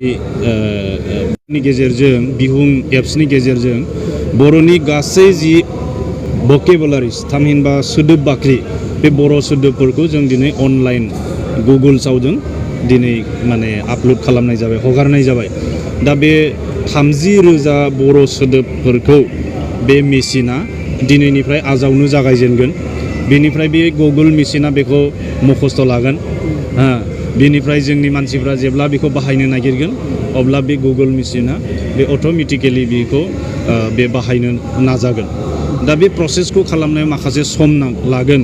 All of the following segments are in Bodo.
नि गेजेरजों बिहुं एप्सनि गेजेरजों बर'नि गासै जि भकेबुलारिस थामहिनबा सोदोब बाख्रि बे बर' सोदोबफोरखौ जों दिनै अनलाइन गुगोल्सआव जों दिनै माने आपल'ड खालामनाय जाबाय हगारनाय जाबाय दा बे 30,000 बर' सोदोबफोरखौ बे मेसिना दिनैनिफ्राय आजावनो जागायजेनगोन बेनिफ्राय बे गुगोल मेसिना बेखौ मुखस्थ' लागोन बेनिफ्राय जोंनि मानसिफ्रा जेब्ला बेखौ बाहायनो नागिरगोन अब्ला बे गुगोल मेसिना बे अट'मेटिकेलि बेखौ बे बाहायनो नाजागोन दा बे प्रसेसखौ खालामनायाव माखासे सम लागोन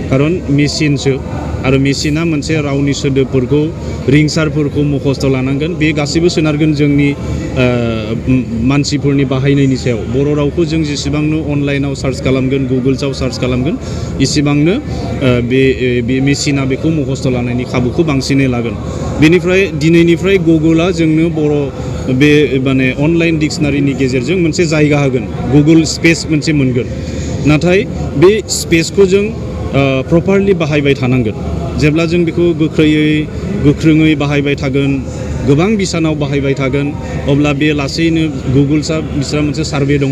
खारन मेसिनसो आरो मेसिना मोनसे रावनि सोदोबफोरखौ रिंसारफोरखौ मुखस्थ' लानांगोन बे गासैबो सोनारगोन जोंनि मानसिफोरनि बाहायनायनि सायाव बर' रावखौ जों जेसेबांनो अनलाइनाव सार्च खालामगोन गुगोल्सआव सार्च खालामगोन इसेबांनो बे मेसिना बेखौ मुखस्थ' लानायनि खाबुखौ बांसिनै लागोन बेनिफ्राय दिनैनिफ्राय गुगोलआ जोंनो बर' बे माने अनलाइन डिक्सनारिनि गेजेरजों मोनसे जायगा होगोन गुगोल स्पेस मोनसे मोनगोन नाथाय बे स्पेसखौ जों प्रपारलि बाहायबाय थानांगोन जेब्ला जों बेखौ गोख्रोङै बाहायबाय थागोन गोबां बिसानाव बाहायबाय थागोन अब्ला बे लासैनो गुगोल्सआ बिस्रा मोनसे सार्भे दङ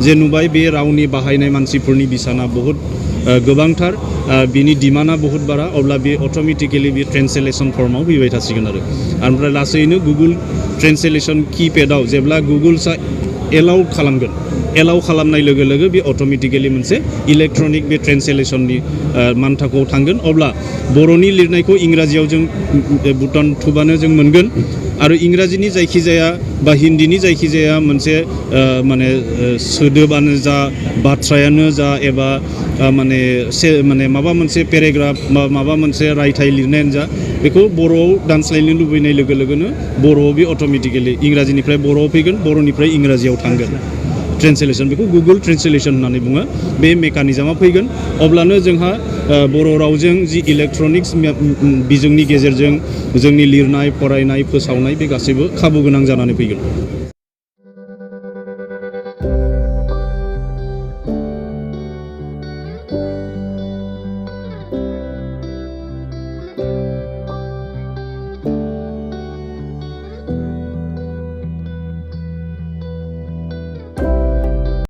जे नुबाय बे रावनि बाहायनाय मानसिफोरनि बिसाना बहुत गोबांथार बिनि डिमान्डआ बहुत बारा अब्ला बे अट'मेटिकेलि बे ट्रेन्सलेसन फर्माव फैबाय थासिगोन आरो ओमफ्राय लासैनो गुगोल ट्रेन्सलेसन किपेडआव जेब्ला गुगोल्सआ एलाउ खालामगोन एलाउ खालामनाय लोगो लोगो बे अट'मेटिकेलि मोनसे इलेक्ट्रनिक बे ट्रेन्सलेसननि मानथाखोआव थांगोन अब्ला बर'नि लिरनायखौ इंराजियाव जों बुटन थुबानो जों मोनगोन आरो इंराजिनि जायखिजाया बा हिन्दीनि जायखिजाया मोनसे माने सोदोबानो जा बाथ्रायानो जा एबा माने माबा मोनसे पेराग्राफ बा माबा मोनसे रायथाइ लिरनायानो जा बेखौ बर'आव दानस्लायनो लुबैनाय लोगो लोगोनो बर'आव बे अट'मेटिकेलि इंराजिनिफ्राय बर'आव फैगोन बर'निफ्राय इंराजियाव थांगोन ट्रेन्सलेसन बेखौ गुगोल ट्रेन्सलेसन होननानै बुङो बे मेकानिजमा फैगोन अब्लानो जोंहा बर' रावजों जि इलेक्ट्रनिक्स बिजोंनि गेजेरजों जोंनि लिरनाय फरायनाय फोसावनाय बे गासैबो खाबु गोनां जानानै फैगोन